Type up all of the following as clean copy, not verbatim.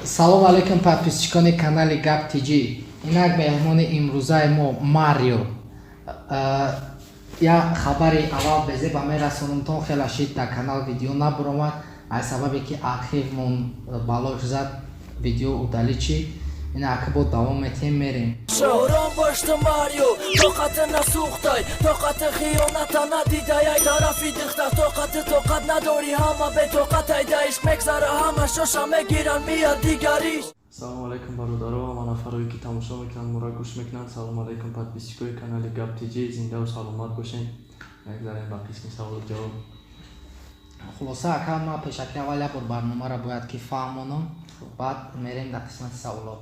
Салом алейкум, подписчикони канали Гап ТЖ. Инак меҳмони имрӯзаи мо Марио. Я хабари аввал безеба мерасонумтон: хела шид, дар канал видео набуромад, аз сабабе ки архивмон балош зад, видео удалить шид. Инак бо давом метиҳем, мерем. Ором бош ту, Марио, тоқати насӯхтай, тоқати хиёната надидай. Ай тарафи дихта тоқати тоқат надорӣ, ҳама бетоқатай. Да ишқ мегзара, ҳама шоша мегиранд, мияд дигариш. Салому алайкум, бародаро, ҳама нафарое ки тамошо мекунанд, моро гӯш мекунанд. Салому алайкум, подписчикои канали Гап ТЖ. Зиндаву саломат бошем. Мегзарем ба қисми саволу ҷавоб. Хулоса, ака, ман пешакӣ аввал як бор барномаро бояд ки фаҳмонам, баъд мерем дар қисмати саволо.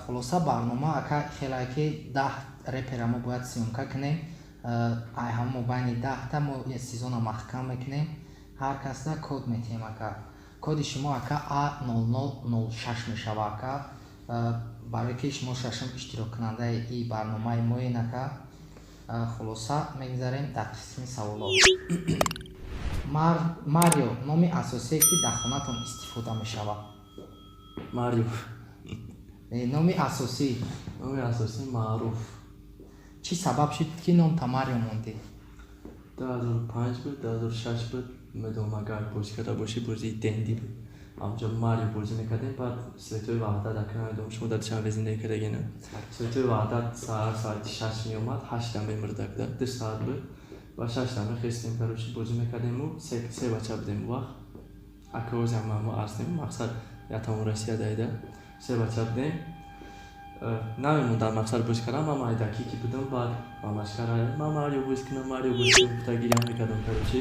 Хулоса, барнома, ака, хелае ки 10 репера мо бояд съёмка кунем. Ай ҳама байни 10-та мо сезона маҳкам мекунем. Ҳар касда код метиҳем, ака. Коди шумо, ака, А0006 мешава, ака, барое ки шумо шашум иштироккунандаи и барномаи моен, ака. Хулоса, мегзарем дар қисми саволот. Марио, номи асосие, ки дар хонатон истифода мешавад? Марио. Номи асосӣ? Номи асосӣ Маъруф. Чӣ сабаб шуд, ки номта Марио мондӣ? 2005 буд, 2006 буд, медонам, агар бозӣ карда бошӣ, бозии Денди буд, ҳамҷо Марио бозӣ мекардем. Баъд Светои Ваҳдат, ака, намедонам, шумо дар Душанбе зиндагӣ кардагӣ, Светои Ваҳдат саҳар соати 6 меомад, 8-да мемурдак, да 2 саат буд. Ба 6-да мехестем, короче, бозӣ мекардему. Се бача будем вақт, ака, озиам мо астем, мақсад ятамон Россия даида. Се бача будем, намемондам, мақсад, бозӣ кардам. Ман майдакӣ ки будам, баъд мамашкара: «Ман Марио бозӣ кунам, Марио бозӣ кунам», гуфта гиря мекардам, короче.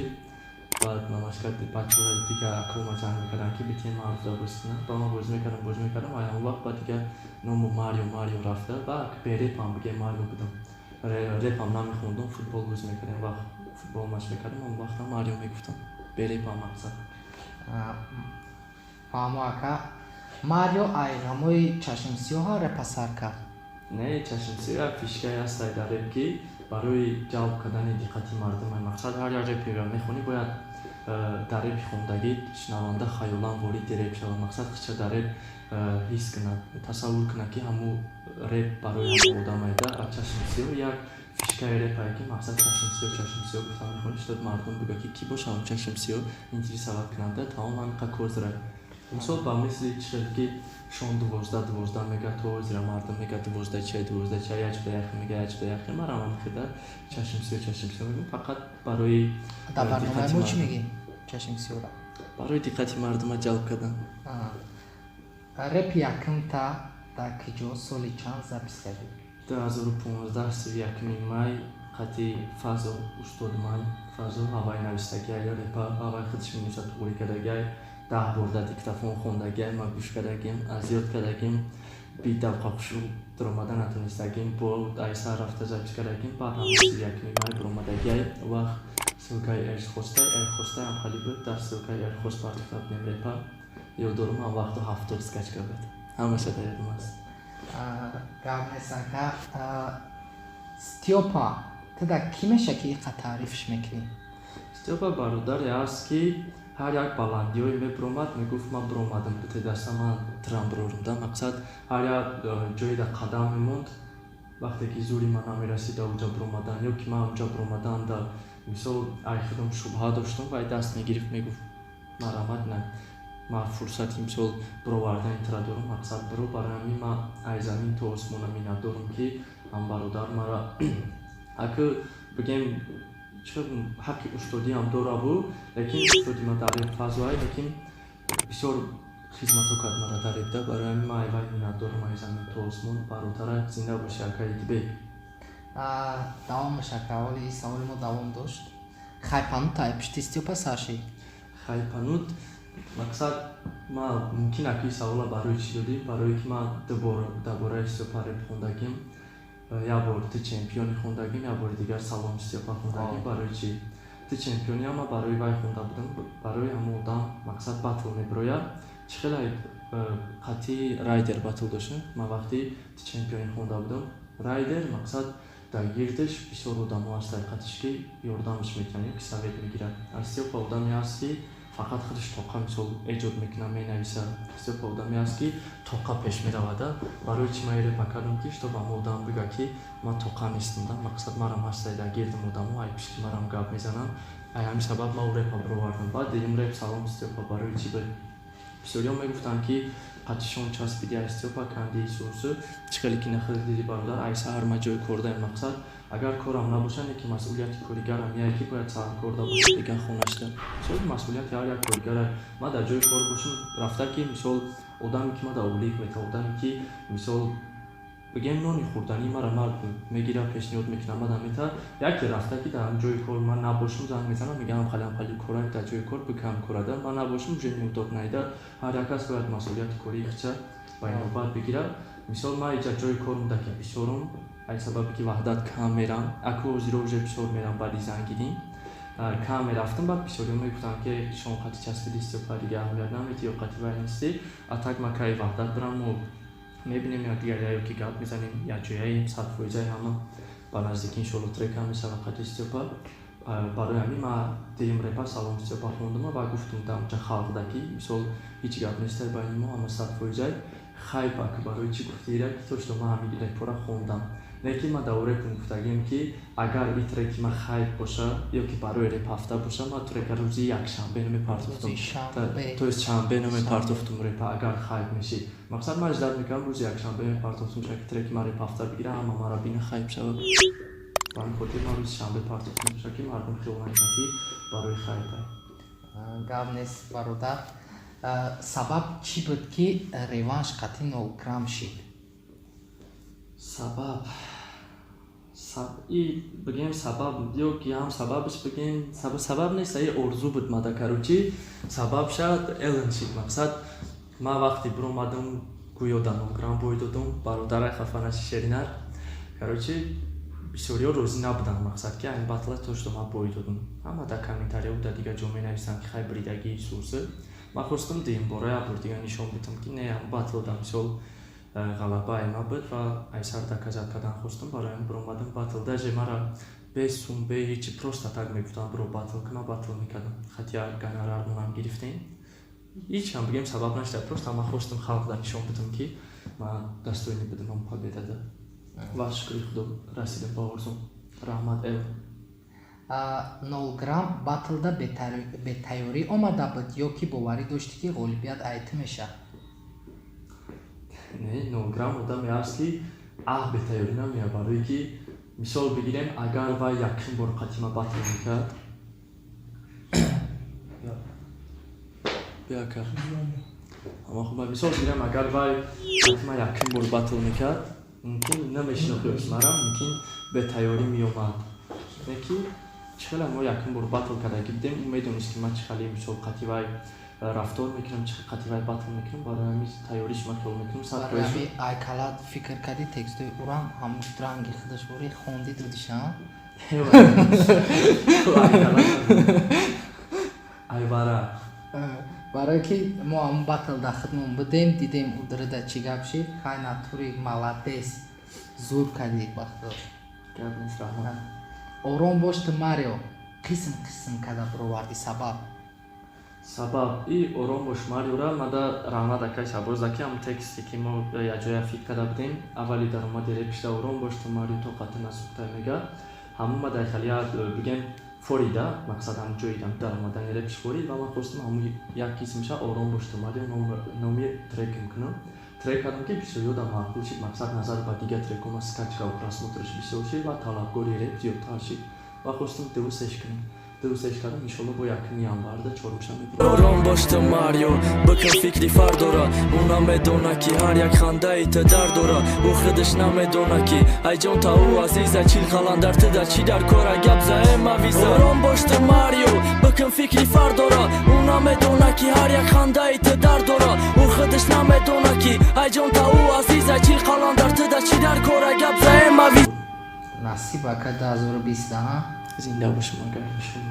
Баъд мамашка бачаҳоро, дигар акома ҷанг мекардам, ки битем Маъруфда бозӣ кунам. Ба ман бозӣ мекардам, бозӣ мекардам. Ай ҳамон вақт баъд дигар ному Марио, Марио рафта. Баъд берепам бигем, Марио будам, репам намехондум, футбол бозӣ мекардем, вақт футбол машқ мекардем. Он вақтам Марио мегуфтам, берепам, мақсад. Фаҳмо, ака. Марио ай ғамои чашмсиёҳа репа сар кард? Не, чашмсиёҳ як фишкае ҳастай дар реп, ки барои ҷалб кардани диққати мардум. Мақсад, ҳар як реперо мехонӣ, бояд дар репи хондагӣ шунаванда хаёлан вориди реп шавад, мақсад, хича дар реп ҳис кунад, тасаввур кунад, ки ҳамун реп барои ҳамон одамайда. А чашмсиёҳ як фишкаи репае, ки мақсад, чашмсиёҳ, чашмсиёҳ гуфта мехонӣ, чтоб мардум бигӯяд, ки кӣ боша ҳамун чашмсиёҳ, интересовать кунанда. Тамом, ҳамин козирай. Мисол, ба мисли чихел ки Шон 12 12 мега, то озира мардум мега: 12 чай, 12 чай, як чуда яхе мега, як чуда яхе. Марам ҳам хеда чашмсиёҳ, чашмсиёҳ мегӯм, фақат барои Дар барномаи мо чӣ мегӣ чашмсиёҳра? Барои диққати мардума ҷалб кардан. Репи якумта дар киҷо, соли чанд запись кардӣ? 2015, 31-уми май, қати Фазо, устод ман Фазо. Ҳавай навистагиай репа, ҳавай худаш менависад, туғрӣ кардагиай, 10 бор дар диктофон хондагиай, ма гӯш кардагим, азёд кардагим, бидавқа хушу дуромада натонистагим, бо айсар рафта запись кардагим. Баъд ҳам 31-уми май буромадагиай. Вақт ссылкаи Эрхостай, Эрхостай ҳам хали буд, дар ссылкаи Эрхост партофта будем репа. Ёд дорум, ҳам вақту 70 скачка буд, ҳамаша дар ёдам аст. Гап нест, ака. Стёпа ту дар кӣ меша, ки иқа таърифш мекунӣ? Стёпа бародаре аст, ки ҳар як баландиҳое мебуромад, мегуфт: «Ман буромадам, бите даста, ман трам бурорум», да. Мақсад, ҳар як ҷое дар қадам мемонд, вақте ки зури ман намерасид да уҷа буромадан, ё ки ман уҷа буромадан да, мисол, ай худам шубҳа доштам, вай даст мегирифт, мегуфт: «Марҳамат, на, ман фурсати, мисол, буровардани тура дорам, мақсад, биро». Барои ҳамин ман ай замин то осмона миннатдорам, ки ҳам бародар мара, аку бигем, ҳаққи устодиам дораву, лекин устоди ма дар реп Фазоай, лекин бисёр хизматҳо кард мара дар репда. Барои ҳамин ман ай вай миннатдорам, ай замин то осмон. Бародарак, зинда боши, акаи Дибек. Давом ака, ҳоли ин саволи мо давом дошт. Хайпанут ай пишти Стёпа сар шид? Хайпанут, мақсад, ман мумкин, аки, савола барои чӣ додӣ? Барое ки ман дубор дар бораи Стёпа реп хондагим. Як бор «Ту чемпиони» хондагим, як бори дигар «Салом, Стёпа» хондагим. Барои чӣ «Ту чемпиони»? Ама барои вай хонда будам, барои ҳамон одам, мақсад, батл мебирояд, чӣ хеле қатъи Райдер батл доштем. Ман вақти «Ту чемпиони» хонда будам, Райдер, мақсад, дар гирдаш бисёр одамо ҳастанд қатиш, ки ёрдамаш метиҳанд ё ки совет мегирад. А Стёпа одаме ҳаст, ки Фақат худаш тоқа, мисол, эҷод мекунад, менависа. Стёпа одаме аст, ки тоқа пеш меравада. Барои чӣ ман репа кардам? Ки чтоб ҳама одам бига, ки ман тоқа нестам да. Мақсад, марам ҳастай, дар гирдим одамо, ай пишти марам гап мезананд. Ай ҳамин сабаб ман репа бировардам. Баъд дидим, реп «Салом, Стёпа» барои чӣ буд? Бисёриҳо мегуфтанд, ки қатишон часпиди, ай Стёпа канди сурсу. Чӣ хеле ки нахел диди, бародар, ай саҳар ма ҷои кордаем. Мақсад, агар корам набошад, не ки масъулияти коригарам яе, ки бояд саҳар корда бошад, дигар хонашда. Мисол, масъулияти ҳар як коригара. Ман дар ҷои кор бошам, рафта ки, мисол, одаме ки ма дар ойлик мета, одаме ки, мисол, бигем, нони хӯрдании мара мард мегира, пешниҳод мекунад, мада мета, яке рафта ки дар ҷои кор ман набошам, занг мезанам, мегӯям: «Ҳамхали, ҳамхали кора дар ҷои кор бикам, корада ман набошам, уже неудобно йда». Ҳар як кас бояд масъулияти кории худша ба инобат бигирад. Мисол, ман иҷа ҷои корум даки бисёрум, ай сабабе ки Ваҳдат кам мерам, аку ҳозиро уже бисёр мерам, баъди зангирӣ кам мерафтам. Баъд бисёриҳо мегуфтанд, ки шом қати часпиди Стёпа, дига аҳамият наметӣ ё қати вай нестӣ. А так ма кай Ваҳдат бираму мебинем якдигар, ё ки гап мезанем, якҷояем 100%-аи ҳама. Ба наздикӣ, иншоалло, трекам мешава қати Стёпа. Барои ҳамин ма дилим репа «Салом, Стёпа» хондама ва гуфтум дар онҷа халқда, ки мисол, ҳеҷ гап нестай байни мо, ҳама 100%-ай. Хайпак барои чӣ гуфтира, ки то что ман ҳамин репора хондам. Не ки ман дар репум гуфтагием, ки агар ин треки ман хайп боша ё ки барои реп ҳафта боша, ман трека рӯзи якшанбе намепартофтам, то есть шанбе намепартофтум репа. Агар хайп мешид, мақсад, ман ждать мекардам, рӯзи якшанбе мепартофтум, шаки треки ман реп ҳафта бигира, ҳама мара бина, хайп шава. Ба ҳамин хотир ман рӯзи шанбе партофтам, шаки мардум хиёл накунад, ки барои хайпай. Гап нест, бародар. Сабаб чӣ буд, ки реванш қатъи 0 грамм шид? Сабаб и бигем, сабаб ё ки ҳам сабабш бигем, сабаб нест, и орзу буд мада. Короче, сабаб шад Элен шид. Мақсад, ман вақте биромадам, гӯё да 0 грамм бой додум, бародарай хафанаши шеринар. Короче, бисёриҳо розӣ набуданд, мақсад, ки айн батла то что ман бой додум. Ҳама дар комментариҳо, дар дигар ҷо менависанд, ки хай, бридагии сурсы. Ман хостам дуюмбора як бор дигар нишон бидам, ки не, батл да, мисол, ғалабаи ман буд ва айсар доказать кардан хостам. Барои ҳамин биромадам батл. Даже мара бе сум, бе ҳечи, просто так мегуфтам: «Биро, батл кун». Ман батл мекардам, хотя гонорар монам гирифтем. Ҳеч ҳам, бигем, сабаб нашуда, просто ман хостам халқда нишон бидам, ки ман достойный будам ам победа да. Ва шукри худо, расидам ба орзум. Раҳмат, Эл. 0 грамм батлда бетайёрӣ омада буд ё ки боварӣ доштӣ, ки ғолибият айти мешавад? Не, 0 грамм одаме аст, ки аҳ, бетайёрӣ намеяд. Барое ки, мисол бигирем, агар вай якум бор қатима батл мекард, биака ама хуб, мисол бигирем, агар вай қатима якум бор батл мекард, мумкин намешинохт ё мара, мумкин бетайёрӣ меомад. Не ки чӣ хеле мо якум бор батл кардаги будем, ӯ медонист, ки ман чӣ хеле, мисол, қати вай рафтор мекунам, чӣ қати вай батл мекунам. Барои ҳамин тайёриш ман хиёл мекунам 100%. Барои айкалат фикр кардӣ, текстои урам ҳамун ранги худаш бори хонди додиша? Айвара. Барое ки мо ҳамун батл дар худмон будем, дидем, удрада чӣ гап шид. Хай, натури, молодец, зур кардӣ, бахто. Гап нест, раҳмат. «Ором бош ту, Марио» қисм қисм карда бировардӣ, сабаб? Сабаб и «Ором бош, Мариора» мада раҳмат акай Шабоз, ки ҳам тексте ки мо якҷоя фикр карда будем, аввали даромади репишда «Ором бош ту, Марио, тоқати насӯхтай» мега. Ҳамун мада халия, бигем, форида, мақсад, ҳам ҷои даромадани репиш форид ва ман хостам ҳамун як қисмша «Ором бош ту, Марио» номи трекм кунам. Трек кардам, ки бисёр ёдам маъқул шид. Мақсад, назар ба дигар трекҳо скачка ва просмотр ш бисёр шид ва талабгори реп зиёдтар шид ва хостам дувсеш кунам. Дувсеш кардам, иншолло, бо якуми январда чорумша мебурам. Ором бош ту, Марио, бикун фикри фардора. Ӯ намедона, ки ҳар як хандаи ту дард дора. Ӯ худаш намедона, ки айҷон та ӯ азиза. Чил қаландар ту дар чӣ дар кора, гап заем авиза. Ором бош ту, Марио, бикун фикри фардора. Ӯ намедона, ки ҳар як хандаи ту дард дора. Ӯ худаш намедона, ки айҷон та ӯ азиза. Чил қаландар ту дар чӣ дар кора, гап заем авиза. Насиб, ака, 2020, ҳа. Зинда бошам, агар, иншолло.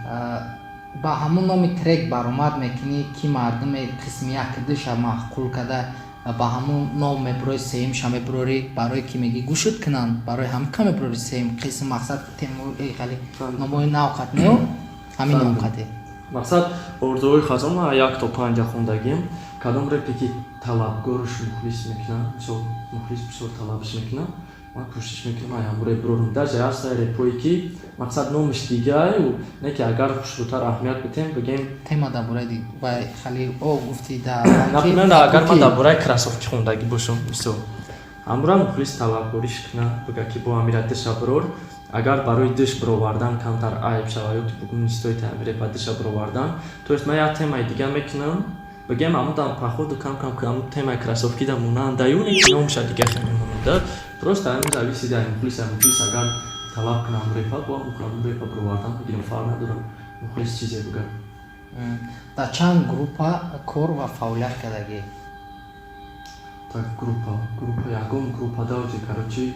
Ба ҳамун номи трек баромад мекунӣ, ки мардуме қисми як душа маъқул карда, ба ҳамун ном мебурори, сеюмша мебурорӣ, барое ки меги гӯшуд кунанд, барои ҳамин ка мебурори сеюм қисм, мақсад, хеле номои нав қат нео ҳамин ном қате. Мақсад, орзуҳои хазон ман 1 то 5 хондагием. Кадом репе ки талабгорш мухлис мекунам, мисол, мухлис бисёр талабш мекунам, ман кӯшиш мекунам ай ҳамун реп бирорам. Даже ҳаста репое ки, мақсад, номаш дигаю, не ки агар хушрӯтар аҳамият битем, бигем. Тема дар бораи вай хали о гуфти да. Например, агар ман дар бораи кроссовки хондагӣ бошам, мисол, ҳамура мухлис талабгориш куна, бига ки бо ҳамира диша бирор. Агар барои диш бировардан камтар айб шава ё ки бугум не стоит ҳами репа диша бировардан, то есть ман як темаи дига мекунам, бигем, ҳамун походу кам кам ҳамун темаи кроссовки да монандаю, не ки номша дига хел мемонам да. Просто ҳамин зависит ай мухлис. Мухлис агар талаб кунам репа, бо ҳамун репа бировардан бигирам, фарқ надорам мухлис чизе бига. Дар чанд группа кор ва фаъолият кардагӣ? Так, группа, ягон группа даоҷи, короче,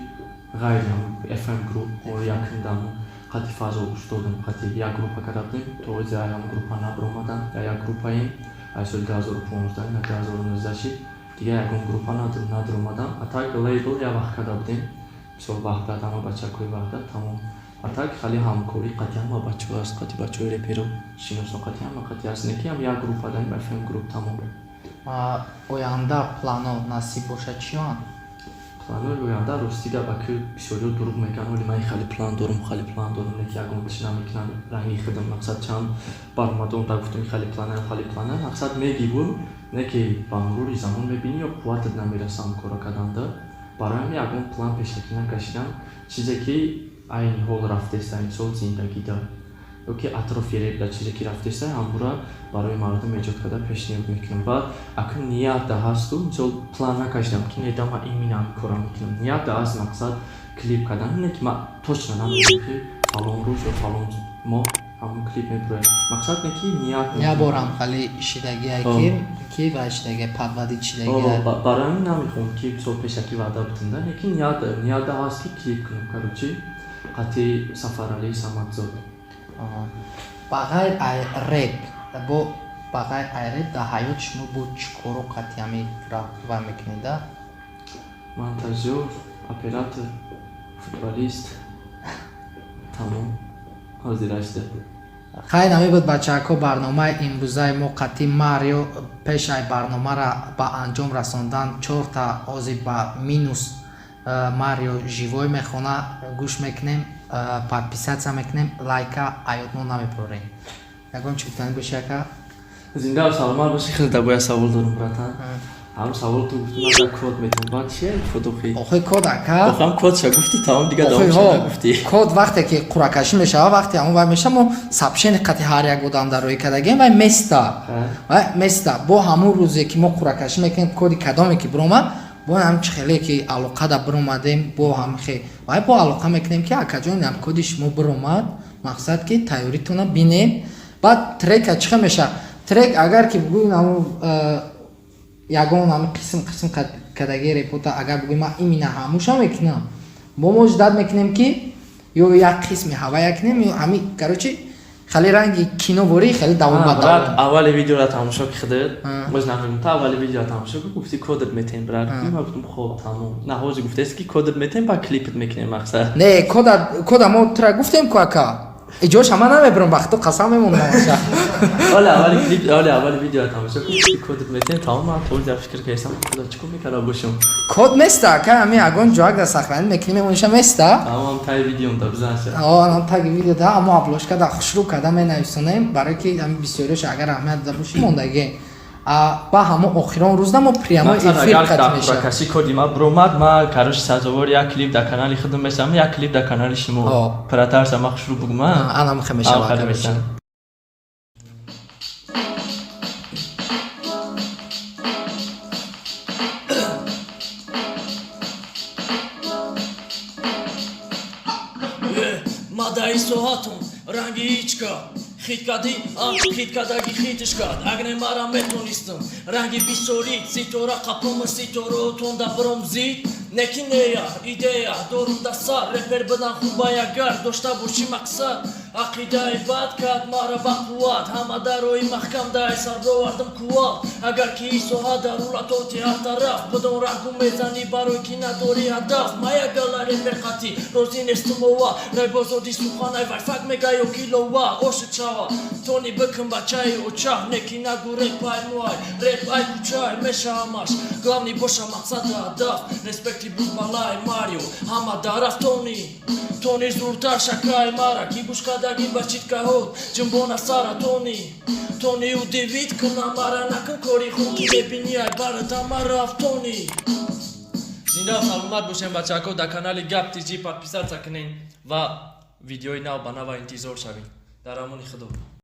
ғайри FM груп мо якумдаму қати фазо устодам, қати як группа карда будем, то ози ай ҳам группа набиромадам. Як группаем ай соли 2015 на 2019 шид, дига ягон группа надиромадам. А так лейбл як вақт карда будем, мисол, Ваҳдат, ҳама бачакҳои Ваҳдат, тамом. А так хали ҳамкорӣ қати ҳама бачаҳо аст, қати бачаҳои реперо шиносо, қати ҳама қати аст, не ки ҳам як группа даем, FM груп, тамом. Оянда плано насиб бошад, чиён? Планои оянда, рости гап, аки бисёриҳо дурӯғ мекунанд, оли ман хеле план дорум, хеле план дорум, не ки ягон чиз намекунанд. Ранги худам, мақсад, чанд баромадон да гуфтум, хеле плана, хеле плана, мақсад, мегибу, не ки ба мурури замон мебинӣ ё қувватат намераса ҳам кора карданда. Барои ҳамин ягон план пешакӣ накашидам. Чизе ки айни ҳол рафтеста, мисол, зиндагида ё ки атрофи репда чизе ки рафтеста, ҳамура барои мардум эҷод карда пешниҳод мекунам. Баъд акн ниятда ҳасту, мисол, план накашидам ки неда ман имина ҳамин кора мекунам. Ниятда ҳаст, мақсад, клип кардан, не ки ман точно намедонам ки фалон рӯз ё фалон моҳ ҳамун клип мебурояд. Мақсад, не ки ният. Як борам хали шидагие ки ва шидагие подводить шидагие. Барои ҳамин намехоҳам ки, мисол, пешакӣ ваъда битунда, не ки ниятда ҳаст ки клип кунам, короче, қати Сафаралии Самадзод. Ба ғайр ай реп, бо ба ғайр ай реп дар ҳаёт шумо бо чӣ коро қатъи ҳами ва мекунеда? Монтажёр, оператор, футболист, тамом, ҳозирашда. Хайр, намебуд, бачаҳако, барномаи имрӯзаи мо қатъи Марио. Пеш ай барномаро ба анҷом расондан чорта ҳозир ба минус Марио живой мехона, гӯш мекунем, подписаться мекунем, лайка аёдмо намебурорем. Ягон чӣ гуфтанӣ боши, ака? Зинда саломат боши. Хеле да бояд савол дорум, братан. Ҳамн савол ту гуфти, ман код метавон, баъд чия код охи? Охи, код, ака. Охам код ша гуфти, тамом, дига давомша нагуфти. Код вақте ки қуръакашӣ мешава, вақте ҳамон вай меша, мо сообщение қати ҳар як одам дар рӯи кардагем, вай места, вай места. Бо ҳамун рӯзе ки мо қуръакашӣ мекунем, коди кадоме ки биромад, бо ҳам чи хеле ки алоқа да биромадем, бо ҳам хе вай бо алоқа мекунем ки акаҷон, ам коди шумо биромад, мақсад ки тайёритона бинем. Баъд трека чӣ хел меша? Трек агар ки бугӯем, ҳамун ягон ҳами қисм қисм кадаги репота, агар бугӯем, ман имина ҳамуша мекунам, мо ждать мекунем ки ё як қисми ҳавая кунем, ё ҳами, короче, хеле ранги киноворӣ, хеле давом ба давом. Аввали видеоро тамошо ки худат боз намегум, та аввали видеоро тамошо ки гуфти кодат метем, брат, ман гуфтам хоб, тамом. На, ҳозир гуфтест ки кодат метем, ба клипат мекунем, мақсад. Не, кода мо тура гуфтем ку, ака, иҷош ҳама намебирам, ба худо қасам мемонам. Оли аввали клип, оли аввали видеоро тамошо ки гуфти кодат метем, тамом. Ман то ҷа фикр кардам, худо чӣ кор мекарда бошам. Код места, ака, ҳами ягон ҷоак да сохранить мекунем, мемониша места. Тамом, таи видеом да бизанша. О, таги видео да, амо обложка да хушрӯ карда менависонем, барое ки ҳами бисёриаш агар аҳамият дода боши, мондагӣ ба ҳамо охирон рӯз мо прямой эфир қат мешавад. Каси коди ма бромад, ма, короче, сазовор як клип дар канали худам мешавам, як клип дар канали шумо. Пратарса ма хушрӯ бугма. Ана мехе мешавад. Мадаи соатум ранги ҳичка хит кардӣ, хит кардаги хитиш кард, агне мара метонистам ранги бисёри ситора қапома ситораотонда биром зид неки нея идея дорум да сар репер бидан хубай, агар дошта бошӣ мақсад. Ақидаи бад кард мара ба қувват, ҳама дарои маҳкам дай сар бировардам кувват. Агар ки ин соҳа дарулатоти ҳар тараф бидон, раҳгум мезанӣ, барои ки надорӣ ҳадаф. Ма як гала репер қатӣ розӣ нестум, ова райбозоди суханай вайфак мега ё килова ошид шава. Тони бикун бачаи очах, неки нагу реп ай муай, реп ай кучай меша ҳамаш. Главный боша мақсаду ҳадаф. Респекти бузбалай Марио ҳама дараф. Тони, тони зуртар шакай мара, ки гӯш кадаги ба читкаҳот ҷунбона сара. Тони, тони удивить куна мара, накун кори худ, ки мебини ай барата мараф. Тони. Зинда саломат бошем, бачако. Дар канали Гап ТЖ подписаться кунен ва видеои нав ба нава интизор шавем. Дар амони Худо.